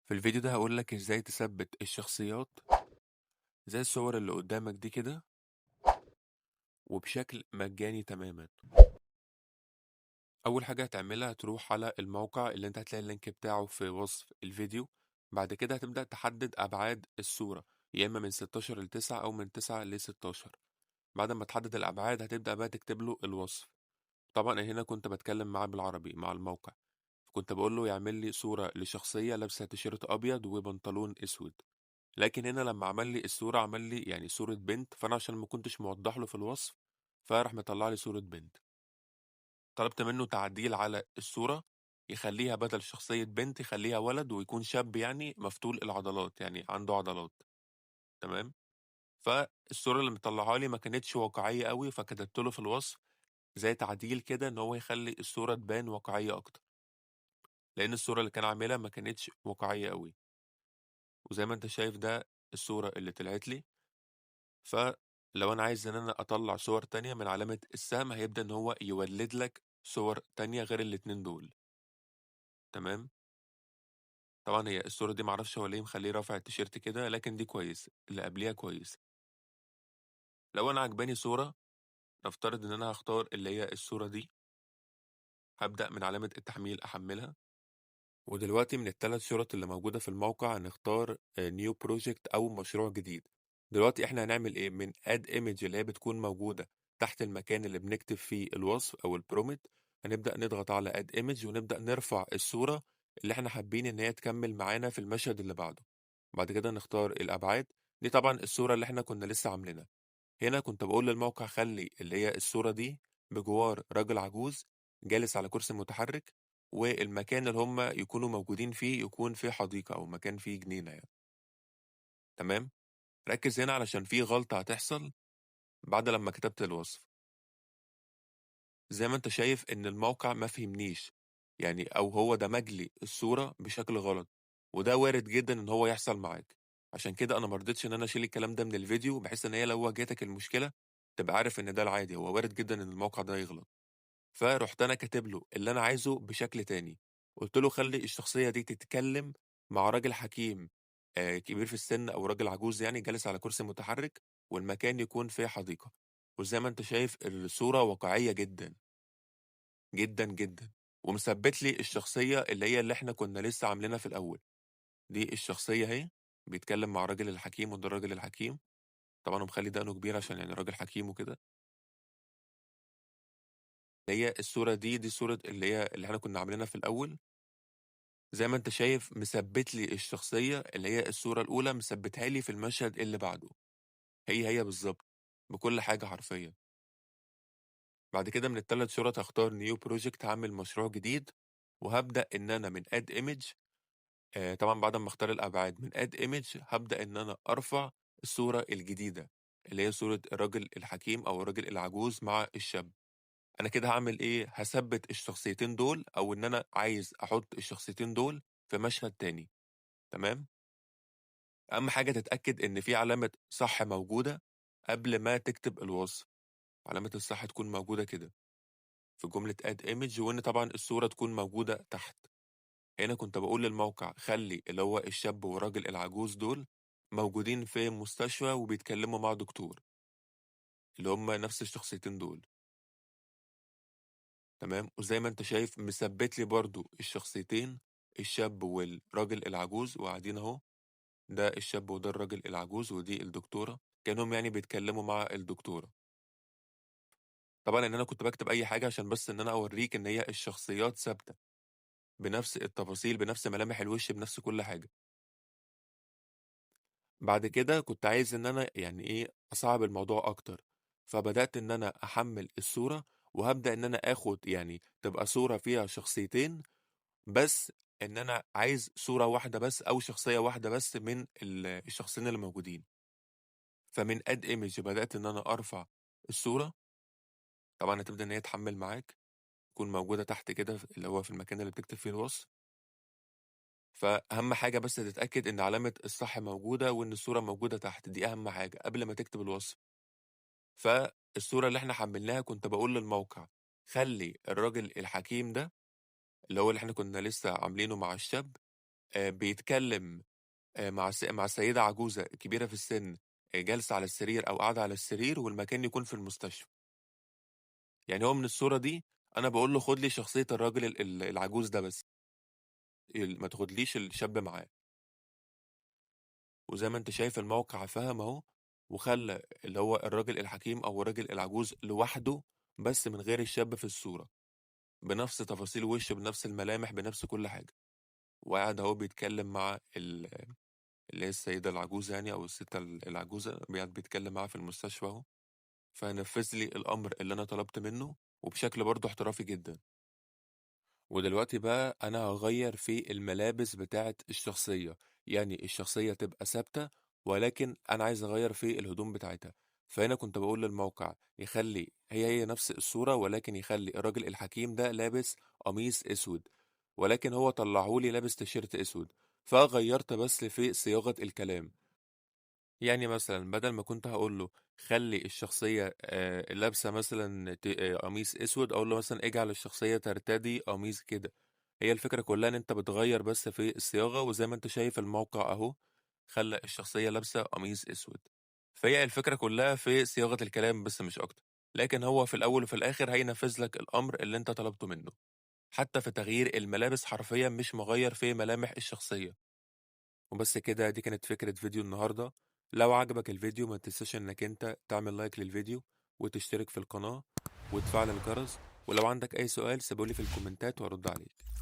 في الفيديو ده هقول لك ازاي تثبت الشخصيات زي الصور اللي قدامك دي كده، وبشكل مجاني تماما. اول حاجة هتعملها هتروح على الموقع اللي انت هتلاقي ال link بتاعه في وصف الفيديو. بعد كده هتبدأ تحدد ابعاد الصورة، يا اما من 16 ل 9 او من 9 ل 16. بعد ما تحدد الابعاد هتبدأ بقى تكتب له الوصف. طبعا انا هنا كنت بتكلم معاه بالعربي مع الموقع، كنت بقول له يعمل لي صورة لشخصية لابسة تيشيرت أبيض وبنطلون أسود، لكن هنا لما عمل لي الصورة عمل لي صورة بنت، فأنا عشان ما كنتش موضح له في الوصف فراح مطلع لي صورة بنت. طلبت منه تعديل على الصورة يخليها بدل شخصية بنت يخليها ولد، ويكون شاب مفتول العضلات، يعني عنده عضلات. تمام. فالصورة اللي مطلعها لي ما كانتش واقعية قوي، فكتبت له في الوصف زي تعديل كده إن هو يخلي الصورة تبان واقعية أكتر، لأن الصورة اللي كان عاملها ما كانتش واقعية قوي. وزي ما انت شايف ده الصورة اللي طلعت لي. فلو أنا عايز إن أنا أطلع صور تانية من علامة السهم هيبدأ إن هو يولد لك صور تانية غير الاتنين دول. تمام. طبعا هي الصورة دي معرفش هو ليه مخليه رافع التيشيرت كده، لكن دي كويس، اللي قبليها كويس. لو أنا عجباني صورة، نفترض إن أنا هختار اللي هي الصورة دي، هبدأ من علامة التحميل أحملها. ودلوقتي من الثلاث شرط اللي موجودة في الموقع هنختار new project أو مشروع جديد. دلوقتي احنا هنعمل ايه؟ من add image اللي هي بتكون موجودة تحت المكان اللي بنكتب فيه الوصف أو ال prompt، هنبدأ نضغط على add image ونبدأ نرفع الصورة اللي احنا حابين إن هي تكمل معانا في المشهد اللي بعده. بعد كده نختار الأبعاد، دي طبعا الصورة اللي احنا كنا لسه عاملينها. هنا كنت بقول للموقع خلي اللي هي الصورة دي بجوار راجل عجوز جالس على كرسي متحرك، والمكان اللي هم يكونوا موجودين فيه يكون فيه حديقة أو مكان فيه جنينة. تمام. ركز هنا علشان في غلطة هتحصل بعد لما كتبت الوصف. زي ما انت شايف ان الموقع ما فهمنيش او هو دمج لي الصورة بشكل غلط، وده وارد جدا ان هو يحصل معاك. عشان كده انا ما رضيتش ان انا اشيل الكلام ده من الفيديو، بحيث ان هي لو واجهتك المشكلة تبقى عارف ان ده العادي، هو وارد جدا ان الموقع ده يغلط. فرحت انا كاتب له اللي انا عايزه بشكل تاني، قلت له خلي الشخصية دي تتكلم مع راجل حكيم كبير في السن او راجل عجوز جالس على كرسي متحرك، والمكان يكون فيه حديقة. وزي ما انت شايف الصورة واقعية جدا جدا جدا، ومثبت لي الشخصية اللي هي اللي احنا كنا لسه عاملينها في الأول. دي الشخصية اهي، بيتكلم مع الراجل الحكيم، وده الراجل الحكيم. طبعا هو مخلي دقنه كبير عشان راجل حكيم وكده. اللي هي الصورة دي، دي صورة اللي هي اللي احنا كنا عاملينها في الأول. زي ما انت شايف مثبت لي الشخصية اللي هي الصورة الأولى، مثبتها لي في المشهد اللي بعده، هي هي بالظبط بكل حاجة حرفيا. بعد كده من التلات شرط هختار new project، هعمل مشروع جديد، وهبدأ إن أنا من add image، طبعا بعد ما اختار الأبعاد من add image هبدأ إن أنا أرفع الصورة الجديدة اللي هي صورة الراجل الحكيم أو الراجل العجوز مع الشاب. أنا كده هعمل إيه؟ هثبت الشخصيتين دول، أو إن أنا عايز أحط الشخصيتين دول في مشهد تاني. تمام؟ أهم حاجة تتأكد إن في علامة صح موجودة قبل ما تكتب الوصف، علامة الصح تكون موجودة كده في جملة add image، وإن طبعا الصورة تكون موجودة تحت. هنا كنت بقول للموقع خلي اللي هو الشاب والراجل العجوز دول موجودين في مستشفى وبيتكلموا مع دكتور، اللي هم نفس الشخصيتين دول. تمام؟ وزي ما انت شايف مثبت لي برضو الشخصيتين، الشاب والراجل العجوز، وقاعدين اهو، ده الشاب وده الراجل العجوز ودي الدكتورة، كأنهم بيتكلموا مع الدكتورة. طبعا ان انا كنت بكتب اي حاجة عشان بس ان انا اوريك ان هي الشخصيات ثابتة بنفس التفاصيل، بنفس ملامح الوش، بنفس كل حاجة. بعد كده كنت عايز ان انا اصعب الموضوع اكتر، فبدأت ان انا احمل الصورة، وهبدأ ان انا اخد تبقى صورة فيها شخصيتين بس، ان انا عايز صورة واحدة بس او شخصية واحدة بس من الشخصين اللي موجودين. فمن add image بدأت ان انا ارفع الصورة. طبعا هتبدأ ان هي تحمل معاك، تكون موجودة تحت كده اللي هو في المكان اللي بتكتب فيه الوصف. فأهم حاجة بس تتأكد إن علامة الصح موجودة وإن الصورة موجودة تحت، دي أهم حاجة قبل ما تكتب الوصف. فالصورة اللي إحنا حملناها كنت بقول للموقع خلي الراجل الحكيم ده اللي هو اللي إحنا كنا لسه عاملينه مع الشاب، بيتكلم مع سيدة عجوزة كبيرة في السن، جالسة على السرير أو قاعدة على السرير، والمكان يكون في المستشفى. يعني هو من الصورة دي أنا باقول له خُد لي شخصية الراجل ال ال العجوز ده بس. ما تاخدليش الشاب معاه. وزي ما أنت شايف الموقع فَهَم أهو، وخلّى اللي هو الراجل الحكيم أو الراجل العجوز لوحده بس من غير الشاب في الصورة، بنفس تفاصيل وشه، بنفس الملامح، بنفس كل حاجة. وقاعد أهو بيتكلم مع اللي هي السيدة العجوزة يعني أو الست العجوزة، قاعد بيتكلم معاها في المستشفى أهو. فنفّذ لي الأمر اللي أنا طلبت منه، وبشكل برضه احترافي جدًا. ودلوقتي بقى أنا هاغيّر في الملابس بتاعة الشخصية، يعني الشخصية تبقى ثابتة، ولكن أنا عايز أغيّر في الهدوم بتاعتها. فهنا كنت باقول للموقع يخلّي هي نفس الصورة، ولكن يخلّي الراجل الحكيم ده لابس قميص أسود، ولكن هو طلّعه لي لابس تيشيرت أسود، فغيّرت بس في صياغة الكلام. يعني مثلًا بدل ما كنت هاقول له خلّي الشخصية لابسة مثلًا ت قميص أسود، أقول له مثلًا اجعل الشخصية ترتدي قميص كده. هي الفكرة كلّها إن أنت بتغيّر بس في الصياغة، وزي ما أنت شايف الموقع أهو خلّى الشخصية لابسة قميص أسود. فهي الفكرة كلّها في صياغة الكلام بس مش أكتر، لكن هو في الأول وفي الآخر هينفّذ لك الأمر اللي أنت طلبته منه. حتى في تغيير الملابس حرفيًا مش مغيّر في ملامح الشخصية. وبس كده، دي كانت فكرة فيديو النهاردة. لو عجبك الفيديو ما تنساش إنك أنت تعمل لايك للفيديو وتشترك في القناة وتفعل الجرس، ولو عندك أي سؤال سيبولي في الكومنتات وأرد عليك.